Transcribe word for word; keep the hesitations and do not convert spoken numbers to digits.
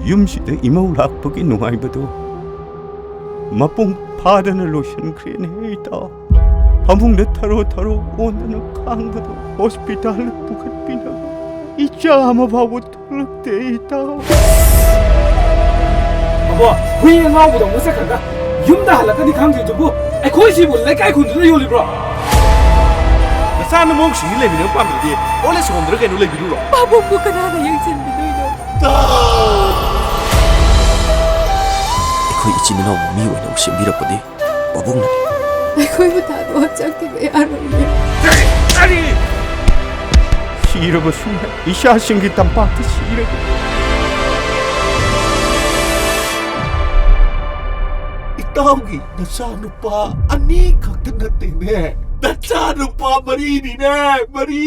ꯌꯨꯝꯁꯤꯗ ꯏꯃꯧ ꯂꯥꯛꯄꯒꯤ ꯅꯨꯡꯉꯥꯏꯕꯗꯣ ꯃꯄꯨꯡ ꯐꯥꯗꯅ ꯂꯣꯏꯁꯤꯟꯈ꯭ꯔꯦꯅꯦ, ꯏꯇꯥꯎ꯫ ꯐꯃꯨꯡꯗ ꯊꯔꯣ ꯊꯔꯣ ꯑꯣꯟꯗꯅ ꯈꯥꯡꯕꯗꯣ ꯍꯣꯁꯄꯤꯇꯥꯜꯗ ꯄꯨꯈꯠꯄꯤꯅꯕ ꯏꯆꯥ ꯑꯃ ꯐꯥꯎꯕ ꯊꯣꯛꯂꯛꯇꯦ, ꯏꯇꯥꯎ꯫ ꯑꯕꯣ, ꯍꯨꯏ ꯑꯉꯥꯎꯕꯗꯧꯅ ꯆꯠꯈ꯭ꯔꯒ ꯌꯨꯝꯗ ꯍꯜꯂꯛꯀꯅꯤ ꯈꯪꯗ꯭ꯔꯤꯗꯨꯕꯨ ꯑꯩꯈꯣꯏꯁꯤꯕꯨ ꯂꯩꯀꯥꯏ ꯈꯨꯟꯗꯨꯗ ꯌꯣꯜꯂꯤꯕ꯭ꯔꯣ? ꯅꯆꯥ ꯅꯃꯧꯁꯤꯡꯗꯤ ꯂꯩꯃꯤꯟꯅꯕ ꯄꯥꯝꯗ꯭ꯔꯗꯤ old age homeꯗ ꯀꯩꯅꯣ ꯂꯩꯕꯤꯔꯨꯔꯣ꯫ ꯄꯥꯕꯨꯡꯕꯨ ꯀꯅꯥꯅ ꯌꯦꯡꯁꯤꯟꯕꯤꯗꯣꯏꯅꯣ? ꯑꯩꯈꯣꯏ ꯏꯆꯤꯟ ꯏꯅꯥꯎꯕꯨ ꯃꯤ ꯑꯣꯏꯅ ꯁꯦꯝꯕꯤꯔꯛꯄꯗꯤ ꯄꯥꯕꯨꯡꯅꯅꯤ꯫ ꯑꯩꯈꯣꯏꯕꯨ ꯊꯥꯗꯣꯛꯑ ꯆꯠꯈꯤꯕ ꯌꯥꯔꯣꯏꯅꯦ꯫ ꯁꯤꯔꯕꯁꯨ ꯌꯥꯏ, ꯏꯆꯥꯁꯤꯡꯒꯤ ꯇꯝꯄꯥꯛꯇ ꯁꯤꯔꯒ꯫ ꯏꯇꯥꯎꯒꯤ ꯅꯆꯥꯅꯨꯄꯥ ꯑꯅꯤ ꯈꯛꯇ ꯅꯠꯇꯦꯅꯦ, ꯅꯆꯥꯅꯨꯄꯥ ꯃꯔꯤꯅꯤꯅꯦ, ꯃꯔꯤ꯫